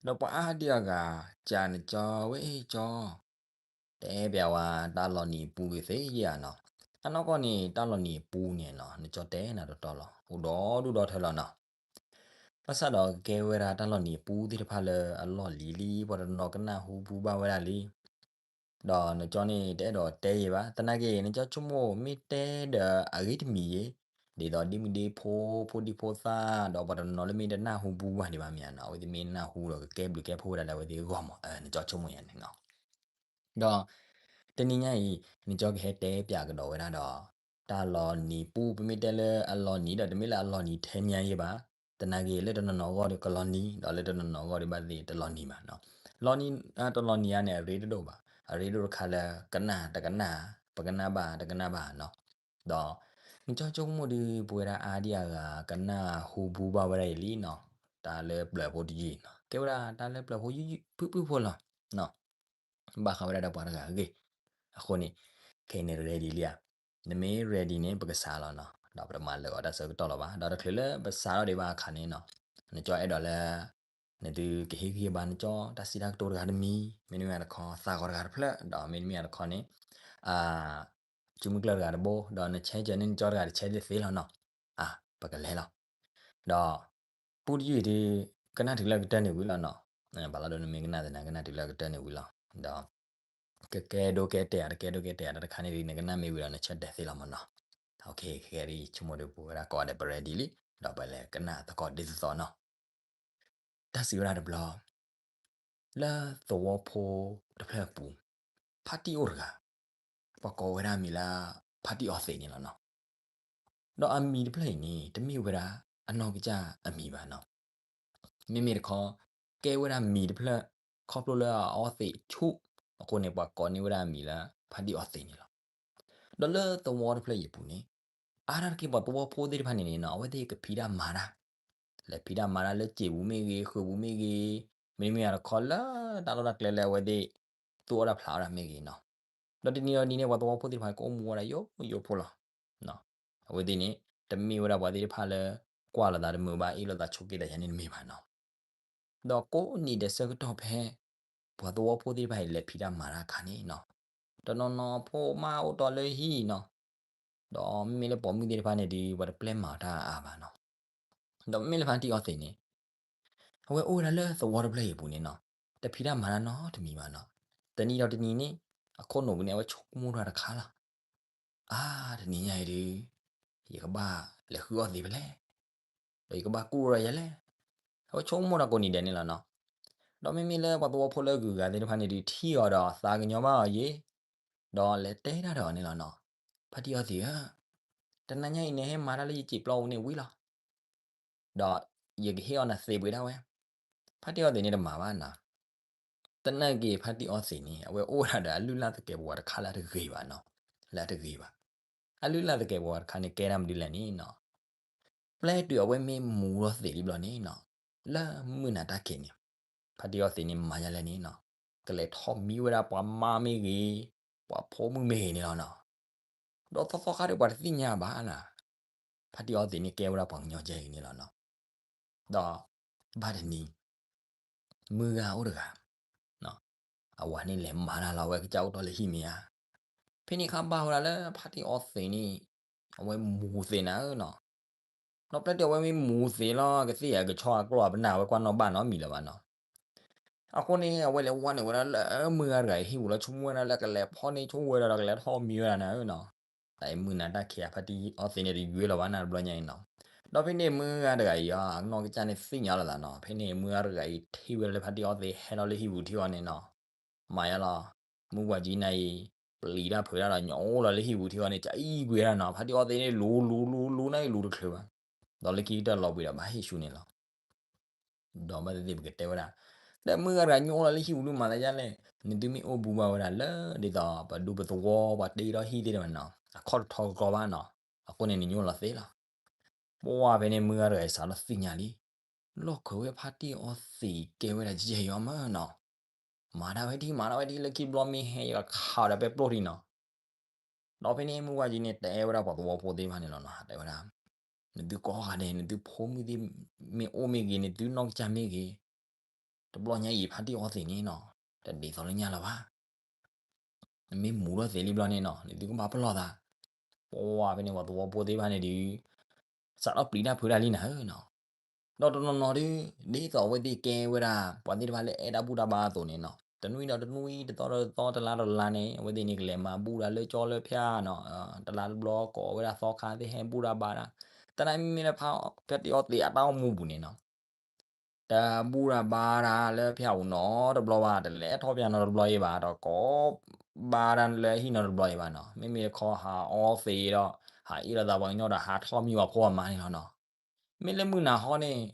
ဒီးပှၤအါဒံအဂၤ ကနကၠီဝဲအ့ၣ်ကၠီ တဲပျးဝဲတၢ်လီၤနံၤအပူဂ့ၤသ့ယဲၢ်ဧါနီၤ. အနီၢ်ကီၢ်န့ၣ် တၢ်လီၤနံၤအပူန့ၣ်နီၤ နကၠီတဲနၤတီတီလီၤ အိၣ်ဒီဒူၣ်ဒီထၢလီၤနီၤ. ဘၣ်ဆၣ်ဒီးကကဲဝဲဒၣ်တၢ်လီၤနံၤအပူသ့ၣ်တဖၣ်လၢအလီၢ်လံၤလံ ပှၤတနီၤကနၣ်ဟူဘူဘၣ်ဝဲဒၣ်လံ ဒီးနကၠီန့ၣ် တအဲၣ်ဒိးတဲယဲၢ်ဘၣ်. သနာ်က့ နကၠီဆိကမိၣ်မ့ၢ်တဲဒီးအဂ့ၢ်တမံၤယဲၢ်, ဒ်သိးဒ်မုၢ်ဒ်ဖိ ဖိဒံဖိသၣ် ဒီးပှၤတနီၤလၢမ့ၢ်တနၢ်ဟူဘူဘၣ်ဒံးဘၣ်မ့ၢ်ဧါနီၤ, အဝဲသ့ၣ်မ့ၢ်နၢ်ဟူဒီးကကဲဘျုးကဲဖှိၣ်ဝဲဒၣ်လၢအဝဲသ့ၣ်အဂီၢ်မး, နကၠီဆိကမိၣ်ယဲၢ်န့ၣ်နီၤ. ဒီးတနံၤညါအံၤ နကၠီကဟဲတဲပျးကဒီးဝဲဒၣ်ဒီး တၢ်လီၤနံၤပူ ပမ့ၢ်တဲလၢအလီၤနံၤဒီး တမ့ၢ်လၢအလီၤနံၤထဲညါယဲၢ်ဘၣ်. သနာ်က့ လၢတနီၤနီၤအဂီၢ်ဒီးကလီၤနံၤ, ဒီးလၢတနီၤနီၤအဂီၢ်ဒီးဘၣ်သ့ၣ်တလီၤနံၤဘၣ်နီၤ. လီၤနံၤ တလီၤနံၤဧါန့ၣ် အရ့တဒိၣ်ဘၣ်. အရ့ဒိၣ်တခါလၢ ကနၣ်တကနၣ်, ပကနၣ်ဘၣ်တကနၣ်ဘၣ်နီၤ. ဒီး နကၠီဆိကမိၣ်ဒီး ပဝဲဒၣ်အါဒံအဂၤ ကနၣ်ဟူဘူဘၣ်ဝဲဒၣ်အံၤလံနီၤ, တၢ်လၢပျၢၤဖိတယုၢ်အံၤနီၤ, ကဲဝဲဒၣ်တၢ်လၢပျၢၤဖိယုၢ်ယုၢ်ဖုၣ်ဖုၣ်ဖိလီၤ. ဘၣ်ဃးဝဲဒၣ်ဒီးပှၤတဂၤအဂ့ၢ်, အဃိန့ၣ် ခဲအံၤန့ၣ် ready လံဧါ, နမ့ၢ် ready န့ၣ် ပကစးလီၤနီၤ, ဒီးပတမၤလၢာ်အီၤတၢ်ဆၢကတီၢ်လီၤဘၣ်. ဒီးတချုးလၢပစးထီၣ်ဒံးဘၣ်အခါန့ၣ်နီၤ, နကၠီအဲၣ်ဒိးလၢ နသုကဟ့ၣ်ဂံၢ်ဘါနကၠီ တၢ်စံးတၢ်ကတိၤတဂၤတမံၤ, မ့တမ့ၢ်တခီ သးဂီၤတဂၤတဖျၢၣ်, ဒီးမ့တမ့ၢ်တခီန့ၣ် စုမုၢ်ကျၢၢ်တဂၤတဘိ, ဒီးနဆဲးကၢန့ၢ်နကၠီတဂၤတဆဲးသ့လီၤနီၤ. အါ ပကလဲၤလီၤ. ဒီး ပူတယုၢ်အံၤဒီး ကနၣ်တုၤလၢအကတၢၢ်န့ၣ်ဝံၤလီၤနီၤ. ဘၣ်လီၤဒီးနမ့ၢ်ကနၣ်သနာ် ကနၣ်တုၤလၢအကတၢၢ်န့ၣ်ဝံၤလီၤ. ဒီး ကကဲဒိကဲတဲာ်ဧါ တကဲဒိကဲတဲာ်ဧါ တၢ်တခါန့ၣ်ဒီး နကနၣ်မ့ၢ်ဝံၤဒီး နဆၢတဲာ်သ့လီၤမးနီၤ. ခဲအံၤ ဆိကမိၣ်ဒီးပဝဲဒၣ်ကိးဂၤဒဲး ပ ready လံ, ဒီးပလဲၤကနၣ်သကိးဒ်သိးသိးနီၤ. တၢ်စံးဝဲဒၣ်တဘျီ လၢသဝီဖိတဖျၢၣ်အပူၤ ဖါတံၢ်အိၣ်တဂၤ, ပှၤကိးဝဲဒၣ်အမံၤလၢ ဖါတံၢ်အီသံးန့ၣ်လီၤနီၤ. ဒီးအမံၤတဖျၢၣ်အံၤန့ၣ် တမ့ၢ်ဝဲဒၣ်အနီၢ်ကစၢ်အမံၤဘၣ်နီၤ. မ့မ့ၢ်တခီ ကဲဝဲဒၣ်မံၤတဖျၢၣ် ခီဖျိလၢအအီသံးဆူၣ်အဃိန့ၣ် ပှၤကိးန့ၢ်ဝဲဒၣ်အမံၤလၢ ဖါတံၢ်အီသံးန့ၣ်လီၤ. ဒီးလၢသဝီတဖျၢၣ်အံၤအပူၤန့ၣ် အါတက့ၢ်ပှၤသဝီဖိသ့ၣ်တဖၣ်န့ၣ်န့ၣ်နီၤ အဝဲသ့ၣ်ကဖံးတၢ်မၤတၢ်, လဲၤဖံးတၢ်မၤတၢ်လၢစံာ်ပူၤမ့ၢ်ဂ့ၤ, ဃုာ်ပူၤမ့ၢ်ဂ့ၤ, မ့တမ့ၢ်တခီလၢတၢ်လီၢ်တၢ်ကျဲလၢအဝဲသ့ၣ် သူၣ်အီၣ်တၢ်ဖျးအီၣ်တၢ်မ့ၢ်ဂ့ၤနီၤ. ဒီးတနံၤဒီးနံၤန့ၣ် ပှၤသဝီဖိသ့ၣ်တဖၣ်ကအိၣ်မူဝဲဒၣ်ယိယိဖိလီၤ. အဝဲသ့ၣ်န့ၣ် တမ့ၢ်ဝဲဒၣ်ပှၤသ့ၣ်တဖၣ်လၢ ကွၢ်လိာ်သးတမုာ်ဘၣ် အ့ၣ်လိာ်သးဆိးက့သးယၤန့ၣ်တမ့ၢ်ဘၣ်နီၤ. ဒီးကိးနံၤဒဲးဆၢကတီၢ်ဖဲ ပှၤသဝီဖိသ့ၣ်တဖၣ်အံၤလဲၤဖံးတၢ်မၤတၢ်အခါန့ၣ်နီၤ, တနီၤနီၤဖိမါအိၣ်တီၢ်လၢဟံၣ်နီၤ, ဒီးမ့မ့ၢ်လၢပိာ်မုၣ်သ့ၣ်တဖၣ်န့ၣ်ဒီး ပှၤတပျဲမၤတၢ်အါဘၣ်နီၤ. ဒီးမ့မ့ၢ်လၢဖါတံၢ်အီသံးန့ၣ် အဝဲအိၣ်ဝဲဒၣ်လၢသဝီတဖျၢၣ်အံၤအပူၤန့ၣ်နီၤ, တဖံးတၢ်မၤတၢ်နီတမံၤဘၣ်နီၤ. တနံၤဒီးတနံၤန့ၣ် အခိၣ်နူာ်ပူၤန့ၣ် အဝဲဆိကမိၣ်တၢ်တခါလီၤ. အါ တနံၤညါအံၤဒီး ယကဘၣ်လဲၤဃုအီသံးဖဲလဲၣ်, ဒီးယကဘၣ်ကူၣ်ဒီးယၤလဲၣ်, အဝဲဆိကမိၣ်တၢ်ကိးနံၤဒဲးန့ၣ်လီၤနီၤ. ဒီးမ့မ့ၢ်လၢပှၤသဝီဖိလၢအဂုၤအဂၤသ့ၣ်တဖၣ်န့ၣ်ဒီး ထံၣ်အီၤဒီးသးကညီၤဘၣ်အီၤယဲၢ်, ဒီးလဲၤတဲတၢ်ဒီးအီၤန့ၣ်လီၤနီၤ. ဖါတံၢ်အီသံးဧၢ, တနံၤညါအံၤ နဟဲမၤတၢ်လၢယစံာ်ပျီပူၤန့ၣ်ဝံၤလီၤ. ဒီးယကဟ့ၣ်အီၤနသံးပှ့ၤဒၣ်ဝဲ. ဖါတံၢ်အီသံးန့ၣ်တမၤဘၣ်နီၤ. သနာ်က့ ဖါတံၢ်အီသံးန့ၣ် အဝဲအိၣ်ဝဲဒၣ်ဒီးအလုၢ်အလၢ်သကဲးပဝးတခါလၢအတဂ့ၤဘၣ်နီၤ, လၢအတဂ့ၤဘၣ်. အလုၢ်အလၢ်သကဲးပဝးတခါန့ၣ် ကဲဒၣ်မနုၤလဲၣ်န့ၣ်နီၤ, ပျဲတုၤအဝဲမ့ၢ်မူထီၣ်သံးလံဘျီန့ၣ်နီၤ, လၢမုၢ်နၤတၢ်ခံးန့ၣ် ဖါတံၢ်အီသံးန့ၣ်မၤဒ်လဲၣ်န့ၣ်နီၤ, ကလဲၤထီၣ်မံဝဲဒၣ်ပှၤမါမ့ၢ်ဂ့ၤ, ပှၤဖိမုၣ်မ့ၢ်ဂ့ၤန့ၣ်လီၤနီၤ. ဒီးသီသီခါဒီးပှၤတသ့ၣ်ညါဘၣ်နီၤ, ဖါတံၢ်အီသံးန့ၣ်ကဲဝဲဒၣ်ပှၤကညီကဲအံၤန့ၣ်လီၤနီၤ. ဒီးဘၣ်တနံၤ မုၢ်ဂၤအိၣ်တဂၤ, အဝၤန့ၣ်လဲၤမၤတၢ်လီၤ အဝဲကစၢ်အိၣ်တီၢ်လၢဟံၣ်မ့ၢ်ဧါ. ဖဲန့ၣ်အခါဘၣ်ဝဲဒၣ်လၢဖါတံၢ်အီသံးန့ၣ် အဝဲမူသံးနၤဧၢနီၤ. ဒီးပျဲတုၤအဝဲမ့ၢ်မူသံးလီၤ ကသ့ၣ်အကဆီအကျိာ်အပနၢ် အဝဲကွၢ်နီၣ်ဘၣ်နီတမံၤလၢၤဘၣ်နီၤ. အဃိန့ၣ် အဝဲလဲၤဝဲနုာ်ဝဲဒၣ်လၢမုၢ်ဂၤတဂၤအံၤဟံၣ်ပူၤလီၤ ဆိကမိၣ်ဝဲဒၣ်လၢကလဲၤဖီၣ်န့ၢ်ဆိၣ်ဝဲဒီးကလဲၤထီၣ်မံဝဲဒၣ်နၤဧၢနီၤ. တၢ်အံၤမုၢ်နၤတၢ်ခံး ဖါတံၢ်အီသံးန့ၣ် တယွဲလီၤဘၣ်နၤတဘျီညါအံၤနီၤ. ဒီးဖဲန့ၣ်မုၢ်ဂၤတဂၤအံၤ အနီၢ်ကစၢ်န့ၣ်သ့ၣ်ညါလီၤသးနီၤ. ဖဲန့ၣ်မုၢ်ဂၤတဂၤအံၤထံၣ်ဝဲဒၣ်လၢဖါတံၢ်အီသံးဟဲလီၤလၢဟံၣ်ပူၤထံအီၤန့ၣ်နီၤ, မၤယါလီၤ. မုၢ်ဝၤကံနၤအံၤ ပျံၤတၢ်ဖုးတၢ်ဒီး ညိလီၤလၢဟံၣ်ပူၤထံအီၤန့ၣ် ကအံၣ်ကွံာ်ဝဲဒၣ်နီၤ. ဖါတံၢ်အီသံးန့ၣ် လူၤလူၤလူၤလူၤနၤအံၤလူၤတချုးဘၣ်. ဒီးလၢခံကတၢၢ်လီၤဘှံးဒီးဘၣ်ဟ့ၣ်ဆူန့ၣ်လီၤ. ဒီးဘၣ်သ့ၣ်သ့ၣ်ပကတဲဝဲဒၣ် လၢမုၢ်ဂၤတဂၤညိလီၤလၢဟံၣ်ပူၤဒုးမၤသးဒ်လဲၣ်. နသုမ့ၢ်အိၣ်ဘူးဘၣ်ဝဲဒၣ်လၢဒ်သိးပဒူပသဝီပှၤတ့ထီၣ်ဟံၣ်သ့ၣ်တဖၣ်နီၤ အခီၣ်တထီကီဘၣ်နီၤ. အဃိန့ၣ်နညိလီၤသ့လီၤ. ပှၤဖဲန့ၣ်မုၢ်ဂၤတဂၤအံၤစးထီၣ်သ့ၣ်ညါလံ. လီၢ်ခၢးဝဲဖါတံၢ်အီသံးကဲဝဲဒၣ်ယဲၢ်ယီၤမးနီၤ. မၤတၢ်ဝဲဒ် မၤတၢ်ဝဲဒ် လၢခံဘျီမ့ၢ်ဟဲယကခးဒီးပဲပျိၢ်ထံနီၤ. ဒီးဖဲန့ၣ်မုၢ်ဝၤကံန့ၣ် တဲဝဲဒၣ်ပှၤသဝီဖိသ့ၣ်တဖၣ်န့ၣ်လီၤနီၤ တဲဝဲဒၣ် နသုကိးဂၤဒဲး နသုဖိမုၣ်သ့ၣ်မ့ၢ်အိၣ်မ့ၢ်ဂ့ၤ နသုနီၢ်ကစၢ်မ့ၢ်ဂ့ၤ, တဘျီညါအံၤ ဖါတံၢ်အီသံးန့ၣ်နီၤ, တဒ်သိးလၢညါလၢၤဘၣ်. နမ့ၢ်မူထီၣ်သံးလံဘျီန့ၣ်နီၤ, နသုကဘၣ်ပလီၢ်သး. ပှၤဖဲန့ၣ် ပှၤသဝီဖိသ့ၣ်တဖၣ်န့ၣ်ဒီး စးထီၣ်ပျံၤတၢ်ဖုးတၢ်လံနၤဧၢနီၤ. ဒီးတနီၤနီၤဒီး ဒ်သိးအဝဲသ့ၣ်ကဲဝဲဒၣ် ပှၤသ့ၣ်တဖၣ်လၢအဲၣ်တၢ်ဘူၣ်တၢ်ဘါအသိးန့ၣ်နီၤ, တနွံဒီးတနွံ တသီဒီးတသီ တလါဒီးတလါန့ၣ် အဝဲသ့ၣ်န့ၣ် ကလဲၤမၤဘူၣ်တၢ်လၢကၠီလၢဖၠၣ်နီၤ, တလါတဘျီကိးဝဲဒၣ်သီခါသ့ၣ် ဟဲဘူၣ်တၢ်ဘါတၢ်, သနာ်မ့ၢ်လၢဖါတံၢ်အီသံးအတၢ်အိၣ်မူပူၤန့ၣ်နီၤ တဘူၣ်တၢ်ဘါတၢ်လၢဖၠၣ်အူနီတဘျီဘၣ်, တလဲၤထီၣ်ဖၠၣ်နီတဘျီအံၤဘၣ်, ဒီးကိးဘါတၢ်လၢဟံၣ်နီတဘျီအံၤဘၣ်နီၤ, မ့မ့ၢ်တခီဟးအီသံးဒီး ဟးအ့ၣ်လိာ်သးပှၤကညီဒီး ဟးထီၣ်မံဝဲဖိအမါန့ၣ်လီၤနီၤ. မ့ၢ်လၢမုၢ်နၤဟီန့ၣ်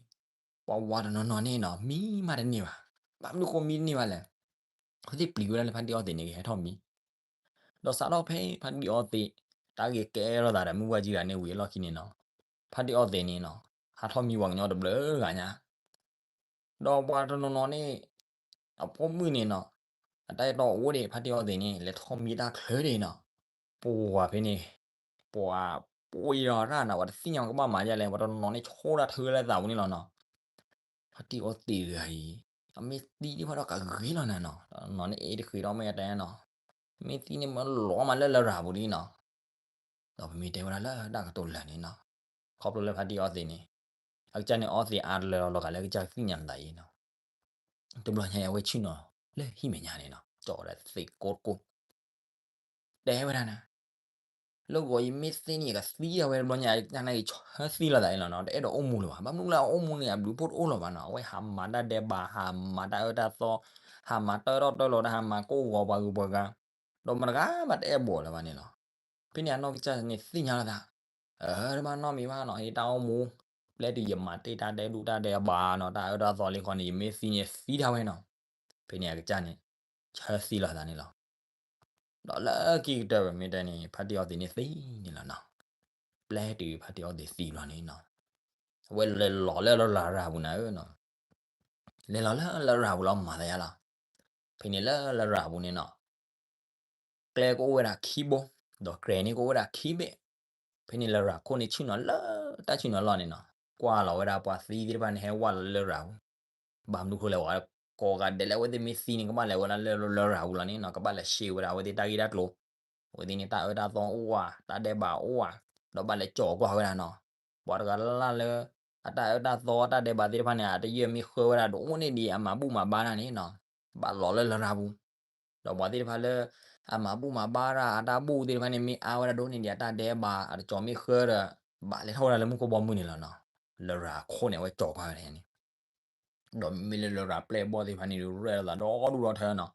ပှၤဝၤတနီၤနီၤန့ၣ်နီၤ မံမးတန့ၢ်ဘၣ်. ဘၣ်မနုၤဃိမံတန့ၢ်ဘၣ်လဲၣ်. အဝဲသ့ၣ်ပျံၤဝဲဒၣ်လၢဖါတံၢ်အီသံးန့ၣ် ကဟဲထီၣ်မံ ဒီးစးထီၣ်ဖဲဖါတံၢ်အီသံး တၢ်ဂ့ၤကဲထီၣ်သးဒီးမုၢ်ဝၢ်ကံဂၤန့ၣ်ဝံၤအလီၢ်ခံန့ၣ်နီၤ, ဖါတံၢ်အီသံးန့ၣ်နီၤ ဟးထီၣ်မံပှၤကညီတဘျုးဂၤညါ, ဒီးပှၤတနီၤနီၤန့ၣ် အဖိမုၣ်န့ၣ်နီၤ အတၢ်အဲၣ်တီအိၣ်ဒံး ဖါတံၢ်အီသံးန့ၣ် လဲၤထီၣ်မံတၢ်ချၢဒံးနီၤ, ပှၤဖဲန့ၣ် ပှၤပှ့ၤဒီးရၣ်နီၤ ပှၤတသ့ၣ်ညါကဘၣ်မၤဒ်လဲၣ်, ပှၤတနီၤနီၤန့ၣ် ဆိၣ်တၢ်ထုလၢသးပူၤန့ၣ်လီၤနီၤ. ဖါတံၢ်အီသံးတဂၤအံၤ အမ့ၢ်သံဒံးဘၣ်ဒီးကဂ့ၤလီၤနၤနီၤ, တနီၤနီၤန့ၣ်အ့ၣ်တဃ့ဒီးမ့ၢ်အတဲနီၤ, မ့ၢ်သံန့ၣ်မၢလီၤမးလၢလရာ်ပူၤဒ်နီၤ, ဒီးပမ့ၢ်တဲဝဲဒၣ်လၢတၢ်ကတိၤလၢာ်န့ၣ်နီၤ, ခီဖျိလၢဖါတံၢ်အီသံးန့ၣ် အကစၢ်န့ၣ်အီသံးအါတလၢလီၤလီၤဂာ်လၢကစၢ်ကသ့ၣ်ညါနသးအံၤနီၤ, တဘျီညါအံၤအဝဲဆ့ၣ်နီၤလၢဟံၣ်မဲာ်ညါန့ၣ်နီၤ, ကၠီဝဲဒၣ်သံးကိးကိး တဲဝဲဒၣ်နၤ, လၢဂီၤယမ့ၢ်သံန့ၣ် ယကသံဒၣ်ဝဲတဘျီညါ ကနၣ်က့ၤဆၢသံလိာ်သးန့ၣ်လီၤနီၤ, တအဲၣ်ဒိးအိၣ်မူလၢၤဘၣ်. ဘၣ်မနုၤလၢအအိၣ်မူန့ၣ် အဘျုးဖှိၣ်တအိၣ်လၢၤဘၣ်နီၤ, အဝဲဟးမၤတၢ်ဒဲးဘး ဟးမၤတၢ်အၢတၢ်သီ ဟးမၤတၢ်အၢတၢ်သီလီၤ တၢ်ဟးမၤကိၢ်ဂီၤပှၤဂုၤပှၤဂၤ, ဒီးမတဂၤဘၣ်တအဲၣ်ဘၣ်လၢၤဘၣ်န့ၣ်လီၤ. ဖဲန့ၣ်အနီၢ်ကစၢ်န့ၣ်သ့ၣ်ညါလီၤသး, အၢ တဘၣ်နီတမံၤဘၣ်နီၤ, ဟ့ၣ်တၢ်အိၣ်မူ ပျဲတုၤယမၤတ့ၢ်တၢ်ဒဲးဒူၣ်တၢ်ဒဲးဘးနီၤ, တၢ်အၢတၢ်သီလံဃီန့ၣ် ယမ့ၢ်သံန့ၣ်သံဒၣ်ဝဲနီၤ. ဖဲန့ၣ်အကစၢ်န့ၣ် ဆၢသံလိာ်သးန့ၣ်လီၤ. ဒီးလၢခံကတၢၢ်ပမ့ၢ်တဲန့ၣ် ဖါတံၢ်အီသံးန့ၣ်သံန့ၣ်လီၤနီၤ. ပျဲတုၤဖါတံၢ်အီသံးသံဘျီန့ၣ်နီၤ, အဝဲလဲၤလီၤလၢလရာ်ပူၤနၤဧၢနီၤ, လဲၤလီၤလၢလရာ်ပူၤလီၤမၤသးယါလီၤ. ဖဲန့ၣ်လၢလရာ်ပူၤန့ၣ်နီၤ ကျဲကအိၣ်ဝဲဒၣ်ခံဘိ, ဒီးကြဲးန့ၣ်ကအိၣ်ဝဲဒၣ်ခံဘ့ၣ်. ဖဲန့ၣ်လရာ်ခိၣ်န့ၣ်ဆ့ၣ်နီၤလၢတၢ်ဆ့ၣ်နီၤလီၢ်န့ၣ်နီၤ, ကွၢ်လီၤဝဲဒၣ်ပှၤသံသ့ၣ်တဖၣ်န့ၣ် ဟဲဝဲလီၤလၢလရာ်ပူၤ. ဘၣ်မနုၤဃိလဲၣ်, ပှၤကိးဂၤဒဲးလၢအဝဲသ့ၣ်မ့ၢ်သံန့ၣ် ကဘၣ်လဲၤဝဲဒၣ်လၢလရာ်ပူၤလီၤန့ၣ်နီၤ, ကဘၣ်လဲၤရှဲဝဲဒၣ်အဝဲသ့ၣ်တၢ်ဂ့ၢ်တၢ်ကျိၤ, အဝဲသ့ၣ်န့ၣ်တၢ်အၢတၢ်သီအိၣ်ဧါ, တၢ်ဒဲးဘးအိၣ်ဧါ, ဒီးဘၣ်လဲၤကၠီၤကွၢ်ဝဲဒၣ်နီၤ. ပှၤတဂၤလၢ်လၢ်လၢ အတၢ်အၢတၢ်သီတၢ်ဒဲးဘးသ့ၣ်တဖၣ်န့ၣ် အတယုၢ်မ့ၢ်ဃၢဝဲဒၣ်ဒိၣ်န့ၢ်ဒံးအမၤဘူၣ်မၤဘါတၢ်န့ၣ်နီၤ, ဘၣ်လီၤလၢလရာ်ပူၤ. ဒီးပှၤသ့ၣ်တဖၣ်လၢ အမၤဘူၣ်မၤဘါတၢ်အတၢ်ဘူၣ်သ့ၣ်တဖၣ်န့ၣ် မ့ၢ်အါဝဲဒၣ်ဒိၣ်န့ၢ်ဒံးအတၢ်ဒဲးဘး အတကၠီၤမ့ၢ်ဃၢဒီး ဘၣ်လဲၤထီၣ်ဝဲဒၣ်လၢမူခိၣ်ဘီမုၢ်န့ၣ်လီၤနီၤ. လရာ်ခိၣ်န့ၣ် အဝဲကၠီၤကွၢ်ဝဲဒၣ်န့ၣ် ဒီးမ့မ့ၢ်လၢလရာ်ပျဲၢ်ဘီၣ်သ့ၣ်တဖၣ်န့ၣ် ရဲၣ်လိာ်သးဒီဒူၣ်ဒီထၢနီၤ.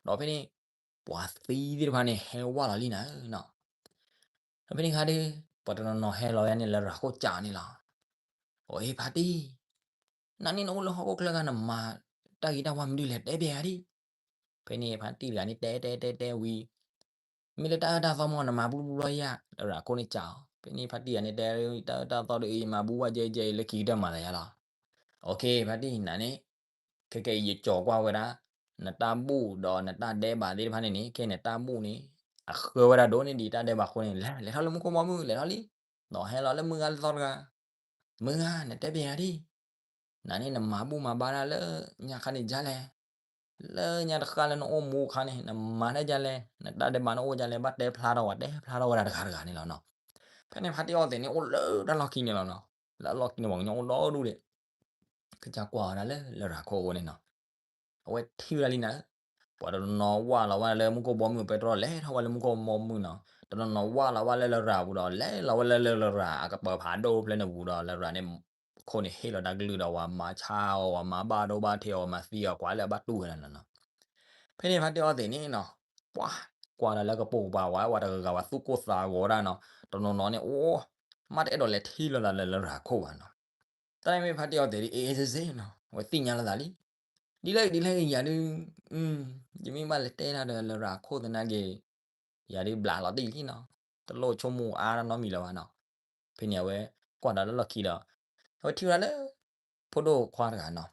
ဒီးဖဲန့ၣ် ပှၤသံသ့ၣ်တဖၣ်န့ၣ် ဟဲဝဲလီၤလံနၤဧၢနီၤ. ဒီးဖဲန့ၣ်ခါဒီး ပှၤတနီၤနီၤဟဲလီၤဝဲန့ၣ် လရာ်ခိၣ်ကးန့ၣ်လီၤ. အိၣ်ဖါတံၢ်, နၤန့ၣ်နအိၣ်လၢဟီၣ်ခိၣ်ချၢဂၤ နမၤတၢ်ဂ့ၤတၢ်ဝါမနုၤလဲၣ် တဲဘၣ်ယၤဒံး. ဖဲန့ၣ်ဖါတံၢ်တဂၤန့ၣ် တဲတဲတဲတဲဝံၤ မ့ၢ်လၢတၢ်အၢတၢ်သီမ့ၢ်နမၤဘူၣ်ဘူၣ်ဘျီယၤ လရာ်ခိၣ်န့ၣ်ကးအီၤ. ဖဲန့ၣ်ဖါတံၢ်တဂၤန့ၣ် တဲတၢ်အၢတၢ်သီဒီး ယမၤဘူၣ်ဘၣ်ယဲယဲအံၤ လၢခံကတၢၢ်မၤသးယါလီၤ. အိၣ်ခ့ ဖါတံၢ် နၤန့ၣ် ခဲကဲအံၤယကၠီၤကွၢ်ဝဲဒၣ် နတၢ်ဘူၣ်ဒီးနတၢ်ဒဲးဘးသ့ၣ်တဖၣ်န့ၣ်န့ၣ် ခဲနတၢ်ဘူၣ်န့ၣ် အဃၢဝဲဒၣ်ဒိၣ်န့ၢ်ဒံးတၢ်ဒဲးဘးအဃိန့ၣ် လဲၤ လဲၤထီၣ်လၢမူခိၣ်ဘီမုၢ် လဲၤထီၣ်လံ. ဒီးဟဲလီၤလၢမုၢ်ဂၤလၢသီတဂၤ မုၢ်ဂၤ နတဲဘၣ်ယၤဒံး, နၤန့ၣ်နမၤဘူၣ်မၤဘါတၢ်လၢညါခါန့ၣ်ဒ်လဲၣ်, လၢညါတဃၣ်လၢနအိၣ်မူအခါန့ၣ် နမၤတၢ်ဒ်လဲၣ်, နတၢ်ဒဲးဘးနအိၣ်ဒ်လဲၣ် ဘၣ်တဲဖျါထီၣ်ဝဲ တဲဖျါထီၣ်ဝဲဒၣ်တဂၤတဂၤန့ၣ်လီၤနီၤ. ဖဲန့ၣ်ဖါတံၢ်အီသံးန့ၣ် အိၣ်လၢတၢ်လီၢ်ခံန့ၣ်လီၤနီၤ. လၢအလီၢ်ခံန့ၣ် ပှၤကညီအိၣ်ဒီဒူၣ်ဒံး, ကစၢ်ကွၢ်ဝဲဒၣ်လၢလရာ်ခိၣ်အအိၣ်န့ၣ်နီၤ. အဝဲထံၣ်ဝဲဒၣ်လံနၤ, ပှၤတနီၤနီၤဝၢ်လီၤဝဲလၢမူခိၣ်ဘီမုၢ် ပဲတြီလဲၤထီၣ်ဝဲလၢမူခိၣ်ဘီမုၢ်နီၤ, တနီၤနီၤဝၢ်လီၤဝဲလၢလရာ်ပူၤဒီး လဲၤလီၤဝဲလၢလရာ်အကပၤဖးဒိၣ်ဖျၢၣ်န့ၣ်ပူၤဒီး လရာ်န့ၣ် ခိၣ်န့ၣ်ဟ့ၣ်လီၤတၢ်ကလုၢ်ဒီး ဝဲမၤဆါအီၤ ဝဲမၤဘၣ်ဒိဘၣ်ထံးအီၤ ဝဲမၤသံအီၤ ကွၢ်လၢအဘၣ်တူၢ်ဝဲဒၣ်နီၤနီၤ. ဖဲန့ၣ်ဖါတံၢ်အီသံးန့ၣ်နီၤ, ပှၤကွၢ်ဒီးလၢကပိာ်ကပၤဝဲ ဝဲတဂၤဂၤဝဲသူၣ်ကိၢ်သးဂီၤဒၣ်နီၤ, တနီၤနီၤန့ၣ် အိၣ် မ့ၢ်တအဲၣ်ဒိးလဲၤထံၣ်လိာ်သးလၢလရာ်ခိၣ်ဘၣ်နီၤ. တၢ်န့ၣ်မ့ၢ်ဖါတံၢ်အီသံးဒ်အံၤစ့ၢ်စ့ၢ်နီၤ, ဝဲသ့ၣ်ညါလိာ်သးလံ. ဒ်လဲၣ်ဒ်လဲၣ်ဂ့ၤယၤဒုး, ယမ့ၢ်ဘၣ်လဲၤတဲတၢ်ဒီးလရာ်ခိၣ်သနာ်က့ ယၤဒုးဘျးလီၤတံၢ်လံနီၤ, တလိၣ်ဆိကမိၣ်အါတၢ်နီတမံၤလၢၤဘၣ်နီၤ. ဖဲန့ၣ်အဝဲ ကွၢ်ဒီးလၢလီၢ်ခံဒီး အဝဲထံၣ်ဝဲဒၣ်လၢ ဖိဒိၣ်ခွါတဂၤနီၤ,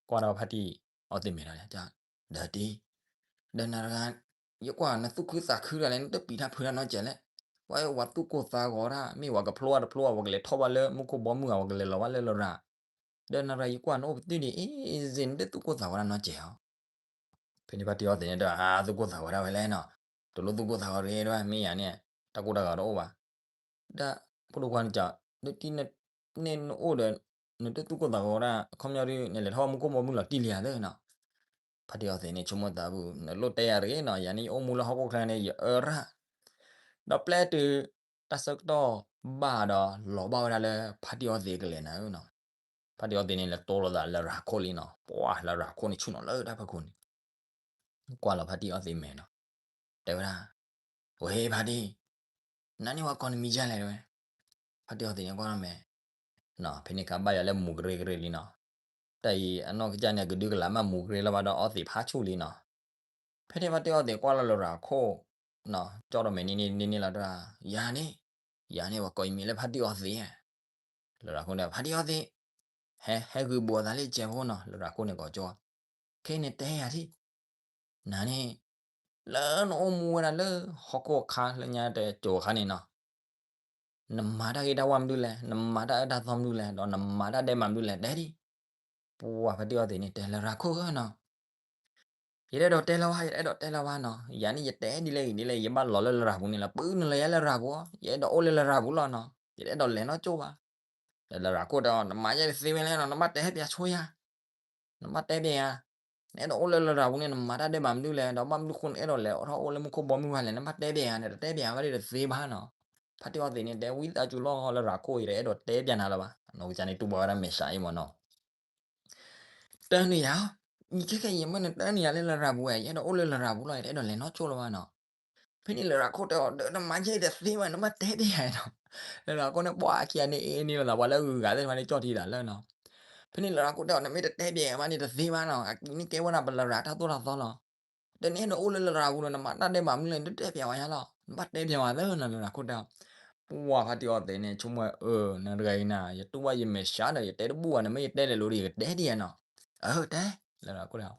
ကွၢ်ဒီးဖါတံၢ်အီသံးမဲာ်ဒီး ဒီးတံၢ်, ဒီးနၤတဂၤ ယကွၢ်နသူၣ်ခုသးခုတၢ်လဲၣ် နတပျံၤတၢ်ဖုးတၢ်နီတစဲးလဲၣ်. ပှၤဝဲသူၣ်ကိၢ်သးဂီၤတၢ် မ့ၢ်ဝဲကဖျိတဖျိ ဝဲကလဲၤထီၣ်ဘၣ်လၢမူခိၣ်ဘီမုၢ်ဧါ ဝဲကလဲၤလီၤဘၣ်လၢလရာ် ဒီးနရၤယကွၢ်နအိၣ်ပတုာ်ဒံး အ့ၣ် စ့ နတသူၣ်ကိၢ်သးဂီၤဒၣ်နီတစဲးဧါ. ဖဲန့ၣ်ဖါတံၢ်အီသံးန့ၣ်ဒီး အါ သူၣ်ကိၢ်သးဂီၤဒၣ်ဝဲလဲၣ်နီၤ, တလိၣ်သူၣ်ကိၢ်သးဂီၤတဂ့ၤဒၣ် မ့ၢ်ယၤန့ၣ် တၢ်ကိၢ်တၢ်ဂီၤတအိၣ်ဘၣ်. ဒီးဖိဒိၣ်ခွါန့ၣ် ဒ်နအိၣ်ဒီး နတသူၣ်ကိၢ်သးဂီၤဒၣ် ခီပညီဒ် နလဲၤထီၣ်မူခိၣ်ဘီမုၢ်လီၤတံၢ်လံဧါသ့နီၤ. ဖါတံၢ်အီသံးန့ၣ် ဆိကမိၣ်သးပူၤ နလိၣ်တဲယၤတဂ့ၤနီၤ, ယၤန့ၣ်ယအိၣ်မူလၢဟီၣ်ခိၣ်ချၢန့ၣ် ယအၢရၣ် ဒီးပျဲတုၤ တၢ်ဆၢကတီၢ်ဘၣ်ဒီး လီၤဘၣ်ဝဲဒၣ်လၢဖါတံၢ်အီသံးကလဲၤနၤဧၢနီၤ. ဖါတံၢ်အီသံးန့ၣ် လဲၤတိလိာ်သးလရာ်ခိၣ်လံနီၤ, ပှၤလရာ်ခိၣ်န့ၣ် ဆူၣ်နီၤလၢတၢ်ဖီခိၣ်န့ၣ် ကွၢ်လီၤဖါတံၢ်အီသံးမဲာ်နီၤ, တဲဝဲဒၣ်, ဝဲဖါတံၢ်, နၤန့ၣ်ဝဲကိးနမံၤဒ်လဲၣ်တဲဝဲ. ဖါတံၢ်အီသံးန့ၣ်ကွၢ်လီၤမဲာ် နီၤ, ဖဲန့ၣ်ကဘၣ်ယၤလၢမူၤကရ့ကရ့လံနီၤ. တၢ်အံၤအနီၢ်ကစၢ်န့ၣ် အကဒုကလးမးမူၤကရ့လၢၤဘၣ်ဒီးအီသံးဖးဆူၣ်လံနီၤ. ဖဲန့ၣ်ဖါတံၢ်အီသံးကွၢ်လီၤလရာ်ခိၣ် ကၠီဒီးမဲာ်န့ၣ်န့ၣ်န့ၣ်လီၤတၢ်, ယၤန့ၣ်, ယၤန့ၣ်ပှၤကိးယမံၤလၢဖါတံၢ်အီသံးဧါ. လရာ်ခိၣ်န့ၣ် ဖါတံၢ်အီသံး, ဟဲ ဟဲဂုာ်ဘူးအသးလၢယစဲးဖိနီၤ, လရာ်ခိၣ်န့ၣ်ကိးကၠီ, ခဲအံၤန့ၣ်တဲယၤထံၣ် နၤန့ၣ် လၢနအိၣ်မူဝဲဒၣ်လၢဟီၣ်ခိၣ်အခါလၢညါတစိၤအခါန့ၣ်နီၤ, နမၤတၢ်ဂ့ၤတၢ်ဝါမနုၤလဲၣ်, နမၤတၢ်အၢတၢ်သီမနုၤလဲၣ်, ဒီးနမၤတၢ်ဒဲးဘးမနုၤလဲၣ်, တဲဒံး. ပှၤဖါတံၢ်အီသံးန့ၣ် တဲလရာ်ခိၣ်ဧၢနီၤ, ယတအဲၣ်ဒိးတဲလၢၤဘၣ်, ယတအဲၣ်ဒိးတဲလၢၤဘၣ်နီၤ, ယၤန့ၣ်ယတဲဒ်လဲၣ်ဂ့ၤဒ်လဲၣ် ယဘၣ်လီၤလၢလရာ်ပူၤန့ၣ်လီၤ, ပၢနုာ်လီၤယၤလၢလရာ်ပူၤ, ယအဲၣ်ဒိးအိၣ်လၢလရာ်ပူၤလီၤနီၤ, ယတအဲၣ်ဒိးလဲၤနီၢ်ကၠိဘၣ်. ဒီးလရာ်ခိၣ်တဲအီၤ နမၤယဲတသ့ဝဲလဲၣ်နီၤ, နဘၣ်တဲပၠးဆိယၤ နဘၣ်တဲပၠးယၤ, နအဲၣ်ဒိးအိၣ်လၢလရာ်ပူၤန့ၣ် နမၤတၢ်ဒဲးဘးမနုၤလဲၣ်, ဒီးဘၣ်မနုၤဃိနအဲၣ်ဒိးလဲၤထီၣ်အိၣ်လၢမူခိၣ်ဘီမုၢ်ဘၣ်လဲၣ်, နဘၣ်တဲပၠးယၤ, နတတဲပၠးဘၣ်ဒီးတသ့ဘၣ်နီၤ. ဖါတံၢ်အီသံးန့ၣ် တဲဝံသးစူၤလီၤလရာ်ခိၣ်အံၤ တအဲၣ်ဒိးတဲပၠးနၤလၢၤဘၣ်, အနီၢ်ကစၢ်န့ၣ်တူၢ်ဘၣ်ဝဲဒၣ်မဲာ်ဆှးအံၤမ့ၢ်နီၤ. တၢနုာ်ယၤ, အံၤခဲကဲယမ့ၢ်နတၢနုာ်ယၤလၢလရာ်ပူၤဝဲ ယအဲၣ်ဒိးအိၣ်လၢလရာ်ပူၤလီၤ, ယတအဲၣ်ဒိးလဲၤနီၢ်ကၠိလၢၤဘၣ်နီၤ. ဖဲန့ၣ်လရာ်ခိၣ်တဲအီၤ ဒီးနမၤယဲတသ့ဘၣ် နဘၣ်တဲပၠးယၤနီၤ. လရာ်ခိၣ်န့ၣ် ပှၤခံဂၤန့ၣ်အ့န့ၢ်လိာ်သး ပှၤလၢအဂုၤအဂၤသ့ၣ်တဖၣ်န့ၣ်ကၠီၣ်ထံသးလၢနီၤ. ဖဲန့ၣ်လရာ်ခိၣ်တဲအီၤ နမ့ၢ်တတဲပၠးယၤဘၣ်န့ၣ်တသ့ဘၣ်နီၤ, အက့ၤန့ၣ်ကဲဝဲဒၣ်ပလရာ်တၢ်သိၣ်တၢ်သီလီၤ. ဒီးနအဲၣ်ဒိးအိၣ်လၢလရာ်ပူၤဒီး နမၤတၢ်ဒဲးဘးမနုၤလဲၣ် နတတဲပၠးဝဲယၤလီၤ, နဘၣ်တဲပၠးဝဲသ့နီၤ လရာ်ခိၣ်တဲအီၤ. ပှၤဖါတံၢ်အီသံးန့ၣ် ဆိကမိၣ်အၢ နတဂၤအံၤနၤ ယတူၢ်ဘၣ်ယမဲာ်ဆှးဒီး ယတဲတဘူၣ်ဘၣ် နမ့ၢ်ယတဲလဲၤလိၤဒီး ယကတဲဒံးဧါနီၤ. အၢ တဲ လရာ်ခိၣ်တဲအီၤ.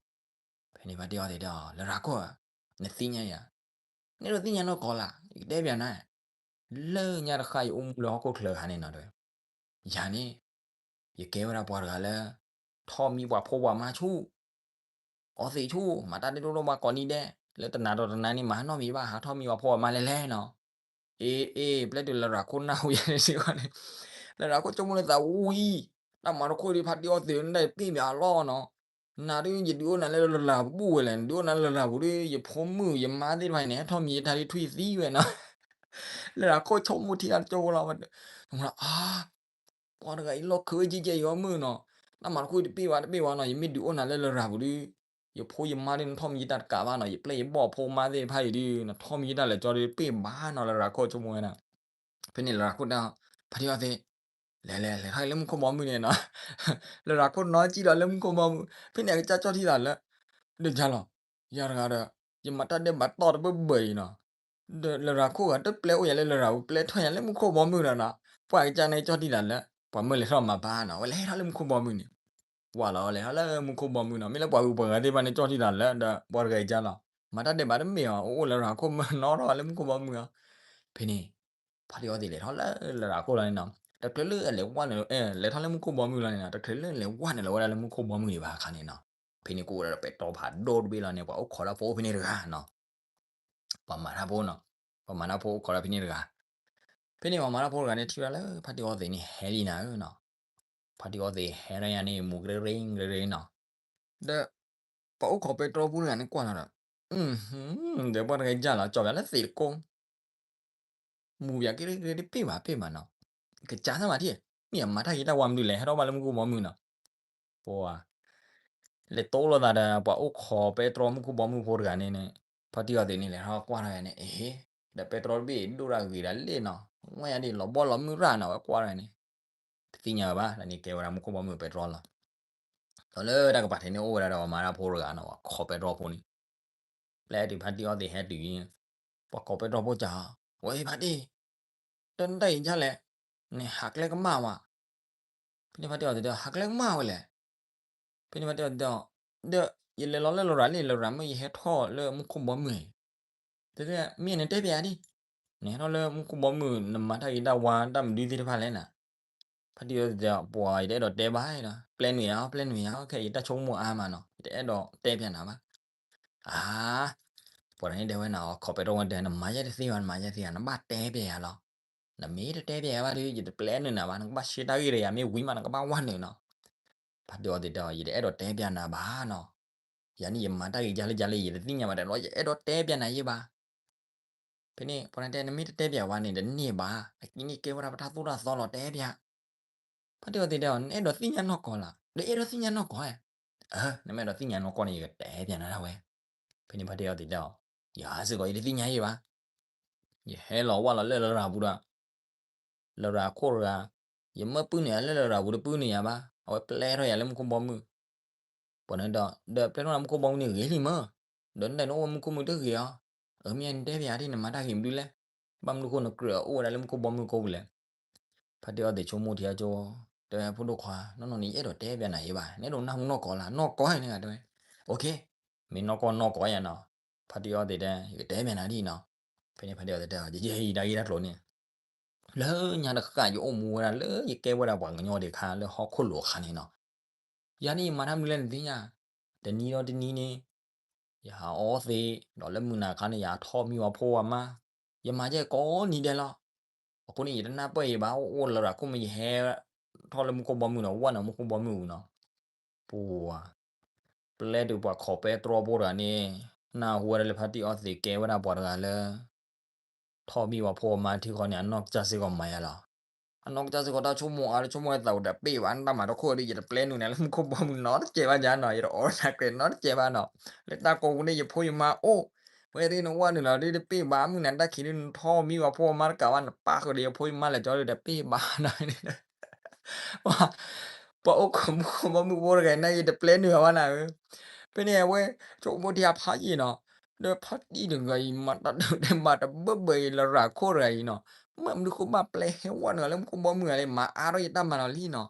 ဖဲန့ၣ်ဖါတံၢ်အီသံးတဲအီၤ လရာ်ခိၣ်ဧၢ, နသ့ၣ်ညါယၤ, နအဲၣ်ဒိးသ့ၣ်ညါနီၢ်ကီၢ်လၢ် ယကတဲပၠးနၤ, လၢညါတဃၣ်ယအိၣ်မူလၢဟီၣ်ခိၣ်ချၢအခါန့ၣ်နီၤ တဲဝဲ, ယၤန့ၣ် ယကဲဝဲဒၣ်ပှၤတဂၤလၢ ထီၣ်မံပှၤဖိပှၤမါဆူၣ်, အီသံးဆူၣ် မၤတၢ်ဒဲးဒိၣ်ဒိၣ်ဘၣ်ကိးနံၤဒဲး, လၢတနၤဒီးတနၤန့ၣ် မၤနီတမံၤဘၣ် ဟးထီၣ်မံပှၤဖိပှၤမါလဲၣ်လဲၣ်နီၤ. အ့ အ့ ပျဲတုၤလရာ်ခိၣ်နၢ်ဟူယၤန့ၣ်စ့ၢ်ကီးန့ၣ်, လရာ်ခိၣ်ဆိကမိၣ်လၢသးဝံၤ, တၢ်မၤတခီဒီး ဖါတံၢ်အီသံးန့ၣ် တၢ်ယပ့ၢ်မးအလီၢ်နီၤ. နၤဒုး ယဒုးအိၣ်နၤလၢလရာ်ပူၤဝဲလဲၣ်, နဒုးအိၣ်နၤလၢလရာ်ပူၤဒီး ယဖိမုၣ်ယမါသ့ၣ်တဖၣ်န့ၣ် ဟဲထီၣ်မံယတၢ်ဒ်ထွံၣ်သံဝဲနီၤ. လရာ်ခိၣ်ဆိကမိၣ်ထံတၢ်ကၠိဖိလီၤ, အါ ပှၤတဂၤအံၤလီၢ်ခၢဝဲကဲကဲအံၤအီမုၢ်နီၤ, တၢ်မၤတခီတပ့ၢ်ဘၣ်တပ့ၢ်ဘၣ်နီၤ, ယမ့ၢ်ဒုးအိၣ်နၤလၢလရာ်ပူၤဒီး ယဖိယမါဒီး နထီၣ်မံယတၢ်တကးဘၣ်နီၤ, ယပျဲၢ်ယဘီၣ်ဖိမါသ့ၣ်တဖၣ်အံၤဒီး နထီၣ်မံယတၢ်လဲၤကၠီဒီးတပ့ၢ်ဘၣ်နီၤ, လရာ်ခိၣ်ဆိကမိၣ်ဝဲဒၣ်. ဖဲန့ၣ်လရာ်ခိၣ်တဲအီၤ, ဖါတံၢ်အီသံး, လဲၤလဲၤလဲၤထီၣ်လၢမူခိၣ်ဘီမုၢ်န့ၣ်နီၤ. လရာ်ခိၣ်နီၤစံၣ်ဒီးလၢမူခိၣ်ဘီမုၢ်, ဖဲန့ၣ်အကစၢ်ကၠီၣ်ထံသးလၢ ဒီးယၤလီၤ, ယၤတဂၤဒီး ယမၤတၢ်ဒဲးဘးတီၢ်တဘၢဘၢအံၤနီၤ, ဒီးလရာ်ခိၣ်ဂၤတပျဲအိၣ်ယၤလၢလရာ်ပူၤ ပျဲထီၣ်ယၤလၢမူခိၣ်ဘီမုၢ်ဒီးနီၤ, ပှၤကစၢ်န့ၣ်ကၠီၣ်ထံသးလၢ ပှၤမၢလဲၤထီၣ်မၤဘါနီၤ, ဝဲလဲၤထီၣ်လၢမူခိၣ်ဘီမုၢ်န့ၣ်, ဝဲလီၤလဲၤထီၣ်လၢမူခိၣ်ဘီမုၢ်နီၤ, မ့ၢ်လၢပှၤဂုၤပှၤဂၤသ့ၣ်တဖၣ်န့ၣ်ကၠီၣ်ထံသးလၢ ဒီးပှၤတဂၤအံၤကၢ်လီၤ, မၤတၢ်ဒဲးဘးတမ့ၢ်အီၤ အိၣ်အိၣ်လၢလရာ်ခိၣ်မၢနီၤထီၣ်လၢမူခိၣ်ဘီမုၢ်အီၤ, ဖဲန့ၣ် ဖါတံၢ်အီသံးလဲၤထီၣ်လၢလရာ်ခိၣ်လီၤန့ၣ်နီၤ, တချုးလၢအလဲၤဝဲနုာ် လဲၤထီၣ်လၢမူခိၣ်ဘီမုၢ်လီၤန့ၣ်နီၤ, တချုးလၢလဲၤဝဲနုာ်လီၤဝဲဒၣ်လၢမူခိၣ်ဘီမုၢ်ဒံးဘၣ်အခါန့ၣ်နီၤ, ဖဲန့ၣ်ကအိၣ်ဝဲဒၣ်ဒီးပဲတြီဖးဒိၣ်တဘ့ၣ်လီၤန့ၣ် ပှၤအိၣ်ခိးတၢ်ဖိဖဲန့ၣ်တဂၤနီၤ, ပှၤမၤတၢ်ဖိနီၤ, ပှၤမၤတၢ်ဖိအိၣ်ခိးတၢ်ဖဲန့ၣ်တဂၤ, ဖဲန့ၣ်ပှၤမၤတၢ်ဖိတဂၤန့ၣ် ထံၣ်ဝဲဒၣ်လၢဖါတံၢ်အီသံးန့ၣ် ဟဲလံနၤဧၢနီၤ, ဖါတံၢ်အီသံးဟဲဒၣ်ယၤန့ၣ် မူၤကရ့ရ့ကရ့ရ့နီၤ, ဒီး ပှၤအိၣ်ခိးပဲတြီဖိတဂၤန့ၣ်ကွၢ်လီၤဒီး, ဒီးပှၤတဂၤအံၤကၢ်လီၤ ကၠီၣ်ပၠးလၢသံးတကိး မူၤပၠးကရ့ကရ့တပ့ၢ်ဘၣ်ပ့ၢ်ဘၣ်နီၤ, ကစၢ်သၣ်မၤထံၣ်, မ့ၢ်အမၤတၢ်ဂ့ၤတၢ်ဝါမနုၤလဲၣ် ဟဲထီၣ်ဘၣ်လၢမူခိၣ်ဘီမုၢ်နီၤ, ပှၤ လဲၤတိလိာ်သးဒီးပှၤအိၣ်ခိးပဲတြီမူခိၣ်ဘီမုၢ်ဖိတဂၤန့ၣ်န့ၣ်, ဖါတံၢ်အီသံးန့ၣ် လဲၤထီၣ်ကွၢ်ထီၣ်ယၤန့ၣ် အ့ ဒီးပဲတြီတဘ့ၣ်ဒိၣ်ဒၣ်ဂ့ၤဒၣ်လဲၣ်နီၤ, ဝဲယၤဒ်လီၤဘီလီၤမုၢ်ရၣ်နီၤ, ဝဲကွၢ်ထီၣ်ယၤန့ၣ် တသ့ၣ်ညါဝဲဘၣ် လၢန့ၣ်ကဲဝဲဒၣ်မူခိၣ်ဘီမုၢ်ပဲတြီလီၤ, ဒီးလၢတၢ်ကပၤထံးန့ၣ်အိၣ်ဝဲဒၣ်ဒီးပှၤမၤတၢ်ဖိတဂၤနီၤ ပှၤခိးပဲတြီဖိန့ၣ်, ပျဲတုၤဖါတံၢ်အီသံးဟဲတုၤအံၤ, ပှၤခိးပဲတြီဖိကၢ်, ဝဲဖါတံၢ်, တၢ်နတၢ်အံၤဒ်လဲၣ်, နဟးကျဲကမၣ်ဝဲ ဖဲန့ၣ်ဖါတံၢ်အီသံးတဲ ဟးကျဲကမၣ်ဝဲလဲၣ်, ဖဲန့ၣ်ဖါတံၢ်အီသံးတဲ, ဒီးယလဲၤလီၤလၢလရာ်လံ လရာ်မၢယဟဲထီၣ်လၢမူခိၣ်ဘီမုၢ်အံၤ, တဲ မ့ၢ်နတဲပၠးယၤဒ်, နဟဲထီၣ်လၢမူခိၣ်ဘီမုၢ် နမၤတၢ်ဂ့ၤတၢ်ဝါတၢ်မနုၤသ့ၣ်တဖၣ်လဲၣ်နၤ, ဖ ဖါတံၢ်အီသံးတဲ ပှၤ ယတအဲၣ်ဒိးတဲဘၣ်နီၤ, ပျဲနုာ်ယၤ ပျဲနုာ်ယၤ ခဲအံၤတၢ်ဆိကမိၣ်အါမးနီၤ, ယတအဲၣ်ဒိးတဲပျးနၤဘၣ်. အါ ပှၤတဂၤန့ၣ်တဲဝဲနၤအီၤ ခီၣ်ပဲတြီဝဲတဲ နမၤယဲတသ့ဘၣ် နမၤယဲတသ့ဘၣ် နဘၣ်တဲပျးယၤလီၤ. နမ့ၢ်တတဲပျးယၤဘၣ်ဒီး ယတပျဲနုာ်နၤဘၣ်, နကဘၣ်ရှဲတၢ်ဂ့ၢ်ဒီးယၤ မ့ၢ်ဝံၤမး နကဘၣ်ဝဲနုာ်နီၤ. ဖါတံၢ်အီသံးတဲအီၤ ယတအဲၣ်ဒိးတဲပျးနၤဘၣ်နီၤ, ယၤန့ၣ်ယမၤတၢ်ဂ့ၤကၢ်လၢကၢ်လၢ ယတသ့ၣ်ညါဘၣ်တဲလီၤ ယအဲၣ်ဒိးတဲပျးနၤယဲဘၣ်. ဖဲန့ၣ် ပှၤတဲ နမ့ၢ်တတဲပျးဝဲန့ၣ် တန့ၢ်ဘၣ်, အကံန့ၣ်ကဲဝဲဒၣ်ပတၢ်သိၣ်တၢ်သီလီၤ တဲပျး. ဖါတံၢ်အီသံးတဲအီၤ နအဲၣ်ဒိးသ့ၣ်ညါနီၢ်ကီၢ်လၢ်, ဒီးအဲၣ်ဒိးသ့ၣ်ညါနီၢ်ကီၢ်ဧါ. အၢ နမ့ၢ်အဲၣ်ဒိးသ့ၣ်ညါနီၢ်ကီၢ်န့ၣ် ယကတဲပျးနၤဒၣ်ဝဲ. ဖဲန့ၣ်ဖါတံၢ်အီသံးတဲအီၤ ယၤစ့ၢ်ကီး ယတသ့ၣ်ညါယဲဘၣ်. ယဟဲလီၤဝဲလီၤလၢလရာ်ပူၤဒီး လရာ်ခိၣ်တဂၤ, ယမၢပုၢ်နုာ်ယၤလၢလရာ်ပူၤ တပုၢ်နုာ်ယၤဘၣ်, အဝဲပျဲထီၣ်ယၤလၢမူခိၣ်ဘီမုၢ်. ပှၤန့ၣ်ဒီး ဒီးပျဲထီၣ်နၤမူခိၣ်ဘီမုၢ်န့ၣ်ဂ့ၤလံမၢ, ဒီးနဒၣ်နအိၣ်ဝဲမူခိၣ်မုၢ်တဂ့ၤအီၤ. အၢ မ့ၢ်နတဲပျးဒ်န့ၣ် နမၤတၢ်ဂ့ၤမနုၤလဲၣ်, ဘၣ်မနုၤဃိနကြၢးအိၣ်ဝဲဒၣ်လၢမူခိၣ်ဘီမုၢ်ကိးပူၤလဲၣ်. ဖါတံၢ်အီသံးဆိကမိၣ်ထံအီကၠိ, တဲဝဲ ဖိဒိၣ်ခွါ နီၢ်နီၢ်န့ၣ် ယအဲၣ်ဒိးတဲပျးနၤယဲဘၣ်, နအဲၣ်ဒိးနၢ်ဟူနီၢ်ကီၢ်လၢ်, နီၢ်ကီၢ်န့ၣ်တဲဝဲ. အိၣ်ခ့, မ့ၢ်နီၢ်ကီၢ်နီၢ်ကီၢ်ယၤနီၤ. ဖါတံၢ်အီသံးတဲ ယကတဲပျးနၤဒ်နီၤ. ဖဲန့ၣ်ဖါတံၢ်အီသံးတဲ ယယဲအံၤတၢ်ဂ့ၢ်တၢ်ကျိၤန့ၣ် လၢညါတဃၣ် ယအိၣ်မူဝဲဒၣ်လၢယကဲဝဲဒၣ်ပှၤကညီဒံးအခါ လၢဟီၣ်ခိၣ်လိၤအခါန့ၣ်နီၤ, ယၤန့ၣ်ယမၤတၢ်မနုၤလဲၣ်နသ့ၣ်ညါ, တနံၤဒီးတနံၤန့ၣ် ယဟးအီသံး, ဒီးလၢမုၢ်နၤခါန့ၣ် ယဟးထီၣ်မံဝဲဖိဝဲမါ, ယမၤယဲကိးနံၤဒဲးလီၤ. အဃိန့ၣ် ယတနၢ်ပၢၢ်အံၤဘၣ်, အိၣ်လရာ်ခိၣ်မ့ၢ် ယဟဲထီၣ်လၢမူခိၣ်ဘီမုၢ်ဒီး ဝဲနုာ်မူခိၣ်ဘီမုၢ်ပူၤနီၤ. ပှၤ ပျဲတုၤပှၤခီၣ်ပဲတြီဖိတဂၤန့ၣ် နၢ်ဟူဝဲဒၣ်လၢဖါတံၢ်အီသံးကဲဝဲဒၣ်ပှၤတဂၤလၢ ထီၣ်မံဝဲဖိဝဲမါထံဃီန့ၣ် အနီၢ်ကစၢ်စ့ၢ်ကီးမၤယၤလီၤ. အနီၢ်ကစၢ်စ့ၢ်ကီးတၢ်ဆိကမိၣ်အါ တဆိကမိၣ်ဝဲသးဝဲဒီး တပ့ၢ်ဘၣ် နတၢ်မၤတခိၣ်ဒီး ယတပျဲနုာ်နၤလၢမူခိၣ်ဘီမုၢ်နီတစဲးဘၣ်ယၤနီၤ, ယတအီၣ်နၤကြဲးနီတစဲးဘၣ်နီၤ. လၢတၢ်ကိးပူၤန့ၣ် ယဖိယမါအိၣ်ဝဲဒၣ် နဝဲနုာ်လီၤဒီး တပ့ၢ်ဘၣ် မုၢ်နၤတၢ်ခံးဒီး နထီၣ်မံဝဲဖိဝဲမါတကးဘၣ် နပၢ်ဃုာ်ဒီးယဖိယမါလဲၤကၠီဒီး တပ့ၢ်ဘၣ်နီၤ. ပှၤအိၣ်ခိးမူခိၣ်ဘီမုၢ်ဖိတဂၤန့ၣ် ယတပျဲနုာ်အီၤဘၣ်နၤဧၢ. ဖဲန့ၣ်အဝဲ ဆိကမိၣ်ထံအဖးယံာ်နီၤ, ဒီးဖါတံၢ်တဂၤအံၤ မၤတၢ်ဒုးတၢ်မၤတဘၢဘၢအံၤ လရာ်ခိၣ်တဂၤအံၤနီၤ, မ့ၢ်မနုၤဃိဘၣ်ပျဲဟဲဝဲနုာ်လၢမူခိၣ်ဘီမုၢ်ဂၤလဲၣ်, မၤအါထီၣ်ယတၢ်မၤလီၤလံနီၤ.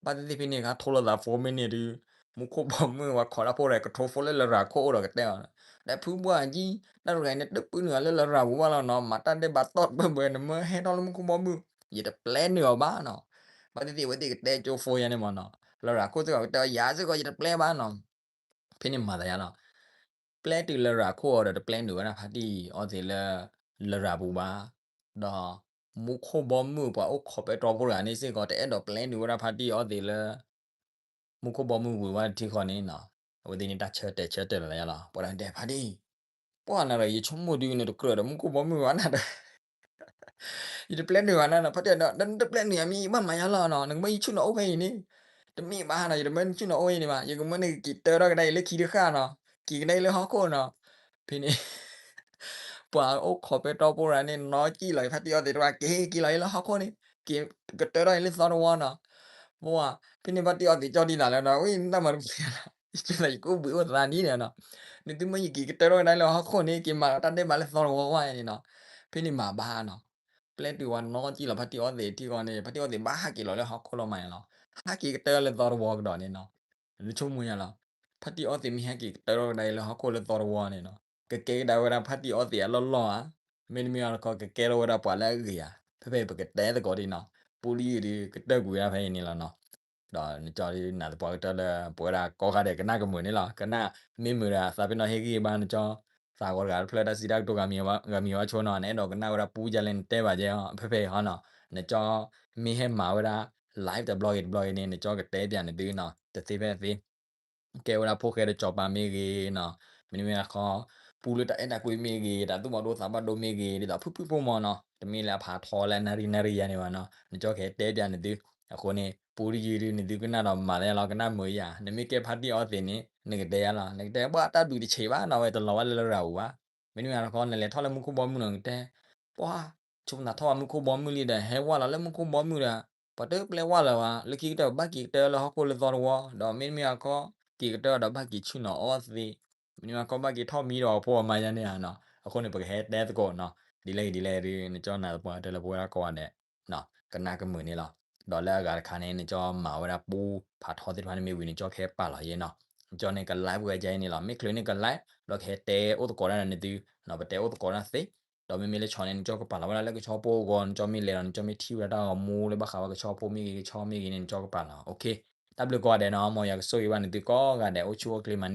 ဘၣ်သ့ၣ်သ့ၣ်ဖဲန့ၣ်အခါ ထိလီၤသးဖိမ့ၢ်န့ၣ်ဒုး မူခိၣ်ဘီမုၢ်ဝဲခိးတၢ်ဖိတဂၤ ကထိဖိလၢလရာ်ခိၣ်အိၣ်ဒီးကတဲအီၤ, ဒီးဖုဘှၢ်ကံ တၢ်တဂၤအံၤန့ၣ် တပၢနုာ်လၢလရာ်ပူၤဘၣ်လီၤနီၤ, မၤတၢ်ဒဲးဘးတီၢ်တဘၢဘၢ နမ့ၢ်ဟဲထီၣ်လၢမူခိၣ်ဘီမုၢ် ယတပျဲနုာ်အီၤဘၣ်နီၤ. ဘၣ်သ့ၣ်သ့ၣ်အဝဲသ့ၣ်ကတဲကၠိဖိယါန့ၣ်မ့ၢ်နီၤ, လရာ်ခိၣ်စ့ၢ်ကီးကတဲအီၤ ယၤစ့ၢ်ကီး ယတပျဲဘၣ်နီၤ. ဖဲန့ၣ်မၤသးယါလီၤ. ပျဲတုၤလရာ်ခိၣ်အီၤဒီး တပျဲနုာ်ဝဲဒၣ်ဖါတံၢ်အီသံးလၢ လရာ်ပူၤဘၣ်, ဒီးမူခိၣ်ဘီမုၢ်ပှၤအိၣ်ခိးပဲတြီဖိတဂၤန့ၣ်စ့ၢ်ကီး တအဲၣ်ဒိးပျဲနုာ်ဝဲဒၣ်ဖါတံၢ်အီသံးလၢ မူခိၣ်ဘီမုၢ်ဝံၤဝဲထံဃီန့ၣ်နီၤ, အဝဲသ့ၣ်န့ၣ်တၢ်ဆၢတဲာ်ဆၢတဲာ်လီၤယါလီၤ. ပှၤတဲဖါတံၢ်, ပှၤနၤဒီး ယဆိကမိၣ်ဒုး နတကြၢးဒီးမူခိၣ်ဘီမုၢ်ဘၣ်နၤဒီး ယတပျဲနုာ်ဘၣ်နၤနီၤ. ဖါတံၢ်ဒီး ဒီးနတပျဲနုာ်ယၤမ့ၢ် ယဘၣ်မၤယါလီၤနီၤ, နကမၢယဆ့ၣ်နီၤအိၣ်ဖဲအံၤန့ၣ်, တမ့ၢ်ဘၣ်နီၤ, ယတမၢနဆ့ၣ်နီၤအိၣ်ဖဲအံၤန့ၣ်ဘၣ်, ယကမၢနက့ၤကတၢၢ်ထီၣ်ကဒါအံၤလၢခံတဃၣ်နီၤ, က့ၤကဒါအံၤလၢဟီၣ်ခိၣ်နီၤ. ဖဲန့ၣ် ပှၤအိၣ်ခိးပဲတြီဖိတဂၤန့ၣ် နီၢ်ကံၣ်လီၤ ဖါတံၢ်အီသံးတဂၤ က့ၤက့ၤလီၤလၢဟီၣ်ခိၣ်န့ၣ်, က့ၤကတၢၢ်ထီၣ်အံၤလၢသီတဝီနီၤ. ပှၤ ဖဲန့ၣ်ဖါတံၢ်အီသံးကၠီဒ်နၤလၢနီၤ, ဝဲနတၢ်မၤတပျဲလီၤ, ယကၢသးယကအိၣ်ဘှံးအိၣ်သါဒ်န့ၣ်နီၤ, နသုမၢယက့ၤကတၢၢ်ထီၣ်ကဒါလၢဟီၣ်ခိၣ်န့ၣ် က့ၤမၤတၢ်ဒဲးဘးလၢသီတဝီဝဲန့ၣ်နီၤ. ဖဲန့ၣ်မၤဘၣ်နီၤ. ပျဲတုၤဝဲနီၢ်ကံၣ်လီၤဖါတံၢ်အီသံးထံဃီန့ၣ် ဖါတံၢ်အီသံးဘၣ်ဟးက့ၤလီၤလၢဟီၣ်ခိၣ်လီၤမးန့ၣ်လီၤ. ဟးက့ၤကတၢၢ်လၢသီတဝီကဒီးန့ၣ်နီၤ. နဆိကမိၣ်ညါလီၤ. ဖါတံၢ်အီသံးမ့ၢ်ဟဲက့ၤကတၢၢ်ထီၣ်ကဒါအံၤလၢဟီၣ်ခိၣ်လၢသီတဝီန့ၣ်နီၤ, ကကဲကဒါဝဲဒၣ်ဖါတံၢ်အီသံးအလီၢ်လီၢ်ဧါ, မ့တမ့ၢ်အီၤတခီ ကကဲထီၣ်ဝဲဒၣ်ပှၤလၢအဂ့ၤဧါ, ဖဲဖဲပကတဲသကိးဒ်နီၤ. ပူတယုၢ်ဒုး ကတၢၢ်ကွံာ်ဝဲဒၣ်ဖဲအံၤန့ၣ်လီၤနီၤ. ဒီးနကၠီဒုးနၢ်သပှၢ်ကတၢၢ်လၢ ပဝဲဒၣ်ကိးဂၤဒဲးကနၣ်ကမုာ်န့ၣ်လီၤ. ကနၣ်မ့ၢ်မုာ်ဒီး သးပ့ၤနီၣ်ဟ့ၣ်ဂံၢ်ဘါနကၠီ, သးဂီၤတဂၤတဖျၢၣ်တၢ်စံးတၢ်ကတိၤဂၤမံၤဝဲဆိနီၤ, နအဲၣ်ဒိးကနၣ်ဝဲဒၣ်ပူယါလဲၣ် နတဲဘၣ်ယဲအီၤ ဖဲဖဲအံၤဟီနီၤ. နကၠီမ့ၢ်ဟဲမၤဝဲဒၣ် live တဘျီဂ့ၤတဘျီဂ့ၤန့ၣ် နကၠီကတဲပၠးနသုနီၤ, တသ့ဖဲသ့ ကဲဝဲဒၣ်ဖိၣ်ဃဲဒီးစီၤပၤမ့ၢ်ဂ့ၤနီၤ, မ့တမ့ၢ်တခီ ပူလၢတၢ်အဲၣ်တၢ်ကွံမ့ၢ်ဂ့ၤ, တၢ်သူၣ်ဘီၣ်ဒိသးဘၣ်ဒိမ့ၢ်ဂ့ၤ, ဒ်သိးဖုၣ်ဖုၣ်ဖိမီၤနီၤ, တမ့ၢ်လၢအဖးထီလၢအနၣ်ရံၣ်နၣ်ရံၣ်ယါန့ၣ်ဘၣ်နီၤ, နကၠီကဟဲတဲပၠးနသု. အဃိန့ၣ် ပူတယုၢ်ဒုး နသုကနၣ်ဒီးမၤသးလီၤ, ကနၣ်မုာ်ယါ, နမ့ၢ်ကဲဖါတံၢ်အီသံးန့ၣ် နကတဲယါလီၤ, နကတဲ ပှၤတၢ်ဒုးတဆံးဘၣ်နီၤ, ဝဲတလီၤဝဲလၢလရာ်ပူၤဘၣ်. မ့တမ့ၢ်တခီ နလဲၤထီၣ်လၢမူခိၣ်ဘီမုၢ်နီၤ နကတဲ ပှၤ ဆိကမိၣ်သးထီၣ်ဘၣ်မူခိၣ်ဘီမုၢ်လံဒီး ဟဲဝဲလီၤလၢမူခိၣ်ဘီမုၢ်ဒီး ပှၤတပျဲဝဲလၢၤဘၣ်, လၢခံကတၢၢ်ဘၣ်က့ၤကတၢၢ်လၢဟီၣ်ခိၣ်လၢသီတဝီ, ဒီးမ့တမ့ၢ်အခီ က့ၤကတၢၢ်ဒီးဘၣ်က့ၤဆ့ၣ်နီၤအီသံး, မ့တမ့ၢ်အခီဘၣ်က့ၤထီၣ်မံဒီးဖိအမါယါန့ၣ်ဧါနီၤ. အဃိန့ၣ် ပကဟဲတဲသကိးနီၤ, ဒ်လဲၣ်ဂ့ၤဒ်လဲၣ်ဒုး နကၠီနၢ်သပှၢ်ကတၢၢ်လၢပဝဲဒၣ်ကိးဂၤဒဲး ကနၣ်ကမုာ်န့ၣ်လီၤ. ဒီးလၢအဂၤတခါန့ၣ် နကၠီမၤဝဲဒၣ်ပူဖးထီသ့ၣ်တဖၣ်န့ၣ်မ့ၢ်ဝံၤ နကၠီကဟဲပာ်လီၤယဲနီၤ. နကၠီန့ၣ် က live ဝဲဒ်အံၤန့ၣ်လီၤ. မ့ၢ်ချုးန့ၢ်က live ဒီးကဟဲတဲအိၣ်သကိးတၢ်ဒီးနသု, ပတဲအိၣ်သကိးတၢ်သ့ ဒီးမ့မ့ၢ်လၢ channel န့ၣ် နကၠီကပာ်လီၤဝဲဒၣ်လၢကဆီဖိအဂီၢ်, နကၠီမ့ၢ်လဲၤဒီး နကၠီမ့ၢ်ထံၣ်ဝဲဒၣ်တၢ်ဂီၤမူလၢဘၣ်ဃးဝဲကဆီဖိမ့ၢ်ဂ့ၤ ကဆီမ့ၢ်ဂ့ၤန့ၣ် နကၠီကပာ်လီၤ. တၢ်ဘျုးကိးဂၤဒဲးနီၤ, မ်ယွၤကဆိၣ်ဂ့ၤဘၣ်န့ၣ်သုကိးဂၤဒဲး အိၣ်ဆူၣ်အိၣ်ချ့မး